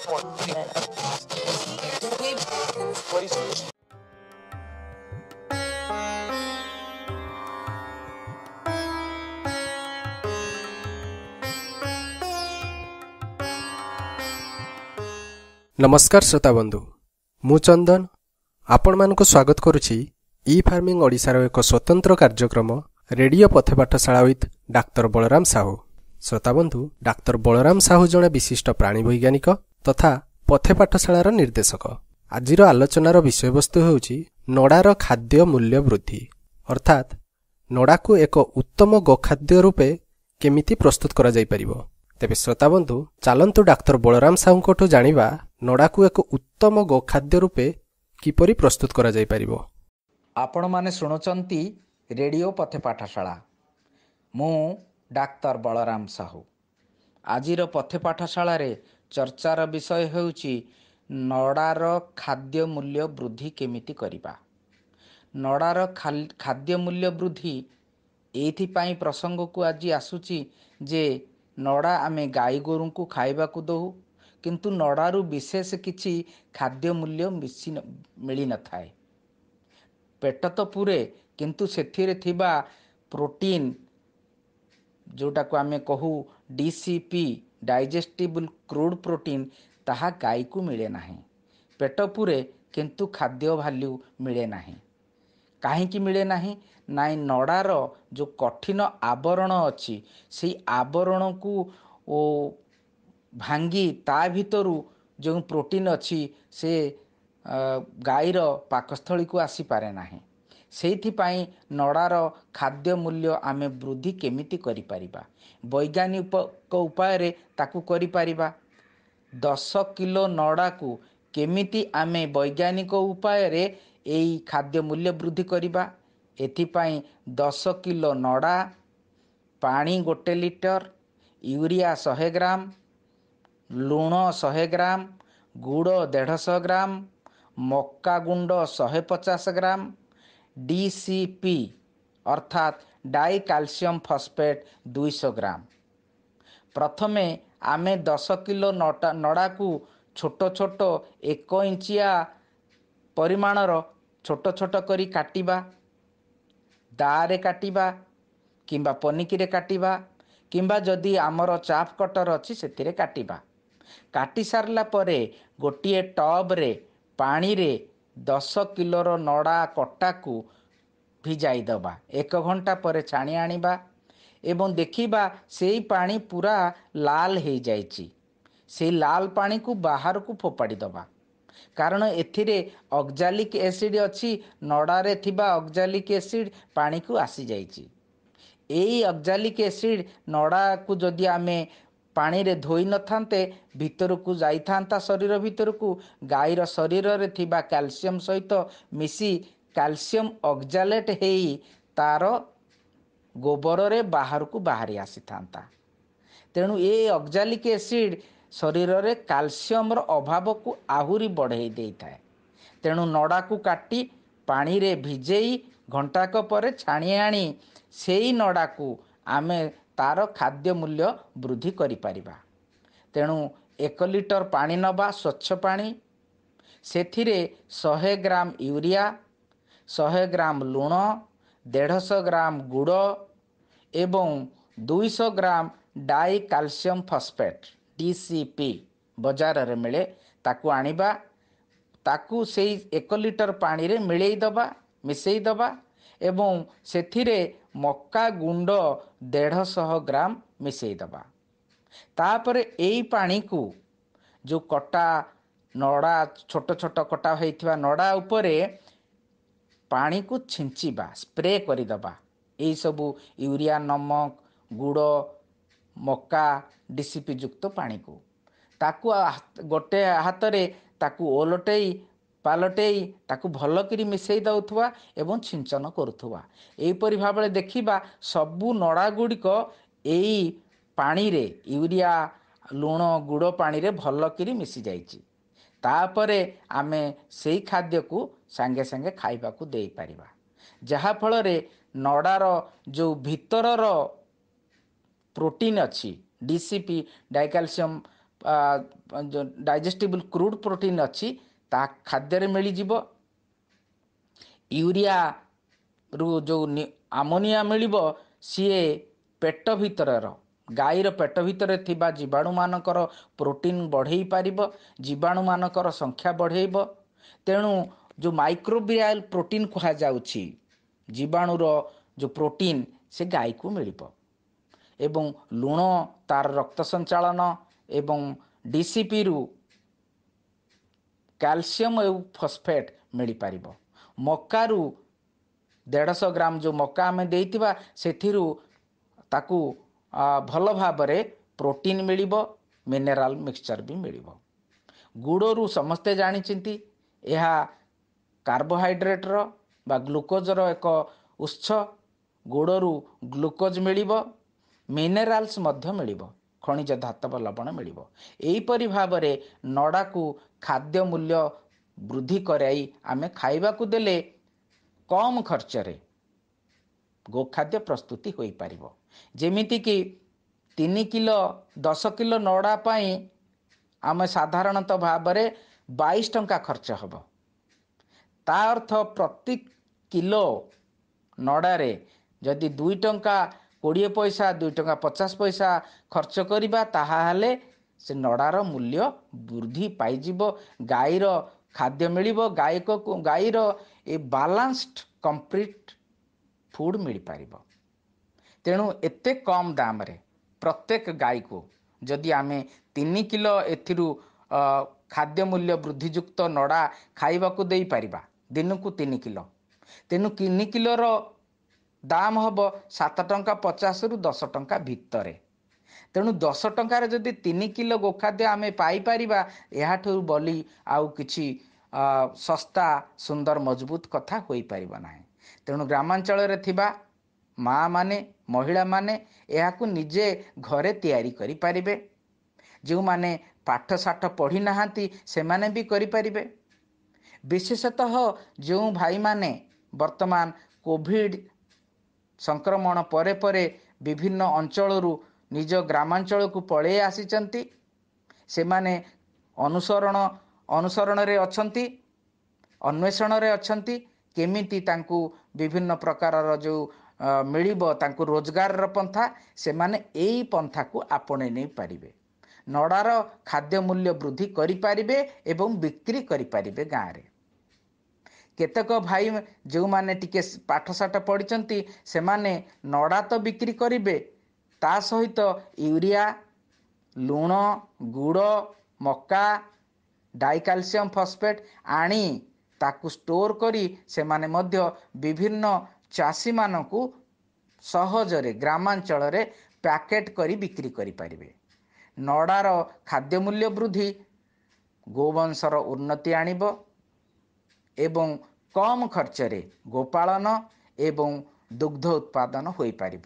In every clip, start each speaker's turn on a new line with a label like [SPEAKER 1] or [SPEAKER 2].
[SPEAKER 1] ନମସ୍କାର ଶ୍ରୋତା ବନ୍ଧୁ, ମୁଁ ଚନ୍ଦନ ଆପଣମାନଙ୍କୁ ସ୍ୱାଗତ କରୁଛି ଇ ଫାର୍ମିଂ ଓଡ଼ିଶାର ଏକ ସ୍ୱତନ୍ତ୍ର କାର୍ଯ୍ୟକ୍ରମ ରେଡ଼ିଓ ପଥେ ପାଠଶାଳା ୱିଥ୍ ଡାକ୍ତର ବଳରାମ ସାହୁ। ଶ୍ରୋତାବନ୍ଧୁ, ଡାକ୍ତର ବଳରାମ ସାହୁ ଜଣେ ବିଶିଷ୍ଟ ପ୍ରାଣୀ ବୈଜ୍ଞାନିକ ତଥା ପଥେ ପାଠଶାଳାର ନିର୍ଦ୍ଦେଶକ। ଆଜିର ଆଲୋଚନାର ବିଷୟବସ୍ତୁ ହେଉଛି ନଡ଼ାର ଖାଦ୍ୟ ମୂଲ୍ୟ ବୃଦ୍ଧି, ଅର୍ଥାତ୍ ନଡ଼ାକୁ ଏକ ଉତ୍ତମ ଗୋଖାଦ୍ୟ ରୂପେ କେମିତି ପ୍ରସ୍ତୁତ କରାଯାଇପାରିବ। ତେବେ ଶ୍ରୋତାବନ୍ଧୁ, ଚାଲନ୍ତୁ ଡାକ୍ତର ବଳରାମ ସାହୁଙ୍କଠୁ ଜାଣିବା ନଡ଼ାକୁ ଏକ ଉତ୍ତମ ଗୋଖାଦ୍ୟ ରୂପେ କିପରି ପ୍ରସ୍ତୁତ କରାଯାଇପାରିବ।
[SPEAKER 2] ଆପଣମାନେ ଶୁଣୁଛନ୍ତି ରେଡ଼ିଓ ପଥେ ପାଠଶାଳା। ମୁଁ ଡାକ୍ତର ବଳରାମ ସାହୁ। ଆଜିର ପଥେ ପାଠଶାଳାରେ ଚର୍ଚ୍ଚାର ବିଷୟ ହେଉଛି ନଡ଼ାର ଖାଦ୍ୟ ମୂଲ୍ୟ ବୃଦ୍ଧି କେମିତି କରିବା। ନଡ଼ାର ଖାଦ୍ୟ ମୂଲ୍ୟ ବୃଦ୍ଧି ଏଇଥିପାଇଁ ପ୍ରସଙ୍ଗକୁ ଆଜି ଆସୁଛି ଯେ ନଡ଼ା ଆମେ ଗାଈ ଗୋରୁଙ୍କୁ ଖାଇବାକୁ ଦେଉ, କିନ୍ତୁ ନଡ଼ାରୁ ବିଶେଷ କିଛି ଖାଦ୍ୟ ମୂଲ୍ୟ ମିଶି ମିଳିନଥାଏ। ପେଟ ତ ପୂରେ, କିନ୍ତୁ ସେଥିରେ ଥିବା ପ୍ରୋଟିନ୍, ଯେଉଁଟାକୁ ଆମେ କହୁ DCP, ଡାଇଜେଷ୍ଟିବୁଲ୍ କ୍ରୁଡ଼୍ ପ୍ରୋଟିନ୍, ତାହା ଗାଈକୁ ମିଳେ ନାହିଁ। ପେଟ ପୂରେ, କିନ୍ତୁ ଖାଦ୍ୟ ଭାଲ୍ୟୁ ମିଳେ ନାହିଁ। କାହିଁକି ମିଳେ ନାହିଁ? ନାଇଁ, ନଡ଼ାର ଯେଉଁ କଠିନ ଆବରଣ ଅଛି, ସେଇ ଆବରଣକୁ ଓ ଭାଙ୍ଗି ତା ଭିତରୁ ଯେଉଁ ପ୍ରୋଟିନ୍ ଅଛି ସେ ଗାଈର ପାକସ୍ଥଳୀକୁ ଆସିପାରେ ନାହିଁ। ସେଇଥିପାଇଁ ନଡ଼ାର ଖାଦ୍ୟ ମୂଲ୍ୟ ଆମେ ବୃଦ୍ଧି କେମିତି କରିପାରିବା, ବୈଜ୍ଞାନିକ ଉପାୟରେ ତାକୁ କରିପାରିବା। 10 କିଲୋ ନଡ଼ାକୁ କେମିତି ଆମେ ବୈଜ୍ଞାନିକ ଉପାୟରେ ଏଇ ଖାଦ୍ୟ ମୂଲ୍ୟ ବୃଦ୍ଧି କରିବା, ଏଥିପାଇଁ 10 କିଲୋ ନଡ଼ା, ପାଣି 1 ଲିଟର, ୟୁରିଆ 100 ଗ୍ରାମ, ଲୁଣ 100 ଗ୍ରାମ, ଗୁଡ଼ 150 ଗ୍ରାମ, ମକା ଗୁଣ୍ଡ 150 ଗ୍ରାମ, DCP ଅର୍ଥାତ୍ ଡାଇ କାଲସିୟମ୍ ଫସ୍ଫେଟ୍ 200 ଗ୍ରାମ। ପ୍ରଥମେ ଆମେ 10 କିଲୋ ନଡ଼ାକୁ ଛୋଟ ଛୋଟ 1 ଇଞ୍ଚିଆ ପରିମାଣର ଛୋଟ ଛୋଟ କରି କାଟିବା। ଦାଆରେ କାଟିବା କିମ୍ବା ପନିକିରେ କାଟିବା, କିମ୍ବା ଯଦି ଆମର ଚାପ୍ କଟର ଅଛି ସେଥିରେ କାଟିବା। କାଟି ସାରିଲା ପରେ ଗୋଟିଏ ଟବ୍ରେ ପାଣିରେ 10 କିଲୋର ନଡ଼ା କଟାକୁ ଭିଜାଇ ଦେବା। 1 ଘଣ୍ଟା ପରେ ଛାଣି ଆଣିବା ଏବଂ ଦେଖିବା ସେଇ ପାଣି ପୁରା ଲାଲ ହେଇଯାଇଛି। ସେଇ ଲାଲ ପାଣିକୁ ବାହାରକୁ ଫୋପାଡ଼ି ଦେବା, କାରଣ ଏଥିରେ ଅକ୍ଜାଲିକ୍ ଏସିଡ଼୍ ଅଛି। ନଡ଼ାରେ ଥିବା ଅକ୍ଜାଲିକ୍ ଏସିଡ଼୍ ପାଣିକୁ ଆସିଯାଇଛି। ଏଇ ଅକ୍ଜାଲିକ୍ ଏସିଡ଼୍ ନଡ଼ାକୁ ଯଦି ଆମେ ପାଣିରେ ଧୋଇ ନଥାନ୍ତେ, ଭିତରକୁ ଯାଇଥାନ୍ତା, ଶରୀର ଭିତରକୁ, ଗାଈର ଶରୀରରେ ଥିବା କ୍ୟାଲସିୟମ୍ ସହିତ ମିଶି କ୍ୟାଲସିୟମ୍ ଅକ୍ଜାଲେଟ୍ ହେଇ ତାର ଗୋବରରେ ବାହାରକୁ ବାହାରି ଆସିଥାନ୍ତା। ତେଣୁ ଏ ଅକ୍ଜାଲିକ୍ ଏସିଡ଼୍ ଶରୀରରେ କ୍ୟାଲସିୟମର ଅଭାବକୁ ଆହୁରି ବଢ଼େଇ ଦେଇଥାଏ। ତେଣୁ ନଡ଼ାକୁ କାଟି ପାଣିରେ ଭିଜେଇ ଘଣ୍ଟାକ ପରେ ଛାଣି ଆଣି ସେଇ ନଡ଼ାକୁ ଆମେ ତାର ଖାଦ୍ୟ ମୂଲ୍ୟ ବୃଦ୍ଧି କରିପାରିବା। ତେଣୁ 1 ଲିଟର ପାଣି ନେବା, ସ୍ୱଚ୍ଛ ପାଣି, ସେଥିରେ 100 ଗ୍ରାମ ୟୁରିଆ, 100 ଗ୍ରାମ ଲୁଣ, 150 ଗ୍ରାମ ଗୁଡ଼ ଏବଂ 200 ଗ୍ରାମ ଡାଇ କାଲସିୟମ୍ ଫସ୍ଫେଟ୍ DCP ବଜାରରେ ମିଳେ, ତାକୁ ଆଣିବା। ତାକୁ ସେଇ 1 ଲିଟର ପାଣିରେ ମିଳେଇ ଦେବା, ମିଶେଇ ଦେବା ଏବଂ ସେଥିରେ ମକା ଗୁଣ୍ଡ 150 ଗ୍ରାମ ମିଶେଇ ଦେବା। ତାପରେ ଏଇ ପାଣିକୁ ଯେଉଁ କଟା ନଡ଼ା, ଛୋଟ ଛୋଟ କଟା ହୋଇଥିବା ନଡ଼ା ଉପରେ ପାଣିକୁ ଛିଞ୍ଚିବା, ସ୍ପ୍ରେ କରିଦେବା। ଏଇସବୁ ୟୁରିଆ, ନମକ, ଗୁଡ଼, ମକା, DCP ଯୁକ୍ତ ପାଣିକୁ ତାକୁ ଗୋଟେ ହାତରେ ତାକୁ ଓଲଟେଇ ପାଲଟେଇ ତାକୁ ଭଲକିରି ମିଶାଇ ଦେଉଥିବା ଏବଂ ଛିଞ୍ଚନ କରୁଥିବା। ଏହିପରି ଭାବରେ ଦେଖିବା ସବୁ ନଡ଼ା ଗୁଡ଼ିକ ଏଇ ପାଣିରେ, ୟୁରିଆ, ଲୁଣ, ଗୁଡ଼ ପାଣିରେ ଭଲକିରି ମିଶିଯାଇଛି। ତାପରେ ଆମେ ସେଇ ଖାଦ୍ୟକୁ ସାଙ୍ଗେ ସାଙ୍ଗେ ଖାଇବାକୁ ଦେଇପାରିବା, ଯାହାଫଳରେ ନଡ଼ାର ଯେଉଁ ଭିତରର ପ୍ରୋଟିନ୍ ଅଛି, DCP ଡାଇକାଲସିୟମ୍ ଡାଇଜେଷ୍ଟିବୁଲ୍ କ୍ରୁଡ୍ ପ୍ରୋଟିନ୍ ଅଛି ତାହା ଖାଦ୍ୟରେ ମିଳିଯିବ। ୟୁରିଆରୁ ଯେଉଁ ଆମୋନିଆ ମିଳିବ ସିଏ ପେଟ ଭିତରର ଗାଈର ପେଟ ଭିତରେ ଥିବା ଜୀବାଣୁମାନଙ୍କର ପ୍ରୋଟିନ୍ ବଢ଼େଇ ପାରିବ, ଜୀବାଣୁମାନଙ୍କର ସଂଖ୍ୟା ବଢ଼େଇବ। ତେଣୁ ଯେଉଁ ମାଇକ୍ରୋବିଆଲ ପ୍ରୋଟିନ୍ କୁହାଯାଉଛି, ଜୀବାଣୁର ଯେଉଁ ପ୍ରୋଟିନ୍, ସେ ଗାଈକୁ ମିଳିବ। ଏବଂ ଲୁଣ ତାର ରକ୍ତ ସଞ୍ଚାଳନ ଏବଂ ଡିସିପିରୁ କ୍ୟାଲସିୟମ୍ ଏବଂ ଫସ୍ଫେଟ୍ ମିଳିପାରିବ। ମକାରୁ 150 ଗ୍ରାମ ଯେଉଁ ମକା ଆମେ ଦେଇଥିବା ସେଥିରୁ ତାକୁ ଭଲ ଭାବରେ ପ୍ରୋଟିନ୍ ମିଳିବ, ମିନେରାଲ ମିକ୍ସଚର ବି ମିଳିବ। ଗୁଡ଼ରୁ ସମସ୍ତେ ଜାଣିଛନ୍ତି ଏହା କାର୍ବୋହାଇଡ୍ରେଟ୍ର ବା ଗ୍ଲୁକୋଜର ଏକ ଉତ୍ସ। ଗୁଡ଼ରୁ ଗ୍ଲୁକୋଜ ମିଳିବ, ମିନେରାଲ୍ସ ମଧ୍ୟ ମିଳିବ, ଖଣିଜ ଧାତବ ଲବଣ ମିଳିବ। ଏହିପରି ଭାବରେ ନଡ଼ାକୁ ଖାଦ୍ୟ ମୂଲ୍ୟ ବୃଦ୍ଧି କରାଇ ଆମେ ଖାଇବାକୁ ଦେଲେ କମ୍ ଖର୍ଚ୍ଚରେ ଗୋଖାଦ୍ୟ ପ୍ରସ୍ତୁତି ହୋଇପାରିବ। ଯେମିତିକି 3 କିଲୋ 10 କିଲୋ ନଡ଼ା ପାଇଁ ଆମେ ସାଧାରଣତଃ ଭାବରେ 22 ଟଙ୍କା ଖର୍ଚ୍ଚ ହେବ। ତା ଅର୍ଥ ପ୍ରତି କିଲୋ ନଡ଼ାରେ ଯଦି 2 ଟଙ୍କା 20 ପଇସା, 2 ଟଙ୍କା 50 ପଇସା ଖର୍ଚ୍ଚ କରିବା, ତାହାହେଲେ ସେ ନଡ଼ାର ମୂଲ୍ୟ ବୃଦ୍ଧି ପାଇଯିବ, ଗାଈର ଖାଦ୍ୟ ମିଳିବ, ଗାଈକୁ ଗାଈର ଏ ବାଲାନ୍ସଡ କମ୍ପ୍ଲିଟ୍ ଫୁଡ଼୍ ମିଳିପାରିବ। ତେଣୁ ଏତେ କମ୍ ଦାମରେ ପ୍ରତ୍ୟେକ ଗାଈକୁ ଯଦି ଆମେ 3 କିଲୋ ଏଥିରୁ ଖାଦ୍ୟ ମୂଲ୍ୟ ବୃଦ୍ଧିଯୁକ୍ତ ନଡ଼ା ଖାଇବାକୁ ଦେଇପାରିବା ଦିନକୁ 3 କିଲୋ, ତେଣୁ 3 କିଲୋର ଦାମ ହେବ 7 ଟଙ୍କା 50ରୁ 10 ଟଙ୍କା ଭିତରେ। ତେଣୁ 10 ଟଙ୍କାରେ ଯଦି 3 କିଲୋ ଗୋଖାଦ୍ୟ ଆମେ ପାଇପାରିବା, ଏହାଠୁ ବଲି ଆଉ କିଛି ଶସ୍ତା ସୁନ୍ଦର ମଜବୁତ କଥା ହୋଇପାରିବ ନାହିଁ। ତେଣୁ ଗ୍ରାମାଞ୍ଚଳରେ ଥିବା ମା ମାନେ, ମହିଳାମାନେ ଏହାକୁ ନିଜେ ଘରେ ତିଆରି କରିପାରିବେ। ଯେଉଁମାନେ ପାଠଶାଠ ପଢ଼ି ନାହାନ୍ତି ସେମାନେ ବି କରିପାରିବେ। ବିଶେଷତଃ ଯେଉଁ ଭାଇମାନେ ବର୍ତ୍ତମାନ କୋଭିଡ଼ ସଂକ୍ରମଣ ପରେ ପରେ ବିଭିନ୍ନ ଅଞ୍ଚଳରୁ ନିଜ ଗ୍ରାମାଞ୍ଚଳକୁ ପଳେଇ ଆସିଛନ୍ତି, ସେମାନେ ଅନୁସରଣରେ ଅଛନ୍ତି, ଅନ୍ୱେଷଣରେ ଅଛନ୍ତି କେମିତି ତାଙ୍କୁ ବିଭିନ୍ନ ପ୍ରକାରର ଯେଉଁ ମିଳିବ ତାଙ୍କୁ ରୋଜଗାରର ପନ୍ଥା, ସେମାନେ ଏଇ ପନ୍ଥାକୁ ଆପଣେଇ ନେଇପାରିବେ। ନଡ଼ାର ଖାଦ୍ୟ ମୂଲ୍ୟ ବୃଦ୍ଧି କରିପାରିବେ ଏବଂ ବିକ୍ରି କରିପାରିବେ ଗାଁରେ। କେତେକ ଭାଇ ଯେଉଁମାନେ ଟିକେ ପାଠଶାଠ ପଢ଼ିଛନ୍ତି ସେମାନେ ନଡ଼ା ତ ବିକ୍ରି କରିବେ, ତା ସହିତ ୟୁରିଆ, ଲୁଣ, ଗୁଡ଼, ମକା, ଡାଇକାଲସିୟମ୍ ଫସ୍ଫେଟ୍ ଆଣି ତାକୁ ଷ୍ଟୋର କରି ସେମାନେ ମଧ୍ୟ ବିଭିନ୍ନ ଚାଷୀମାନଙ୍କୁ ସହଜରେ ଗ୍ରାମାଞ୍ଚଳରେ ପ୍ୟାକେଟ୍ କରି ବିକ୍ରି କରିପାରିବେ। ନଡ଼ାର ଖାଦ୍ୟ ମୂଲ୍ୟ ବୃଦ୍ଧି ଗୋବଂଶର ଉନ୍ନତି ଆଣିବ ଏବଂ କମ୍ ଖର୍ଚ୍ଚରେ ଗୋପାଳନ ଏବଂ ଦୁଗ୍ଧ ଉତ୍ପାଦନ ହୋଇପାରିବ।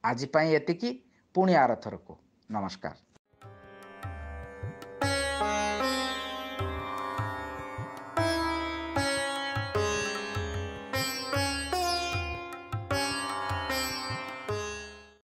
[SPEAKER 2] ଆଜି ପାଇଁ ଏତିକି, ପୁଣି ଆରଥରକୁ ନମସ୍କାର।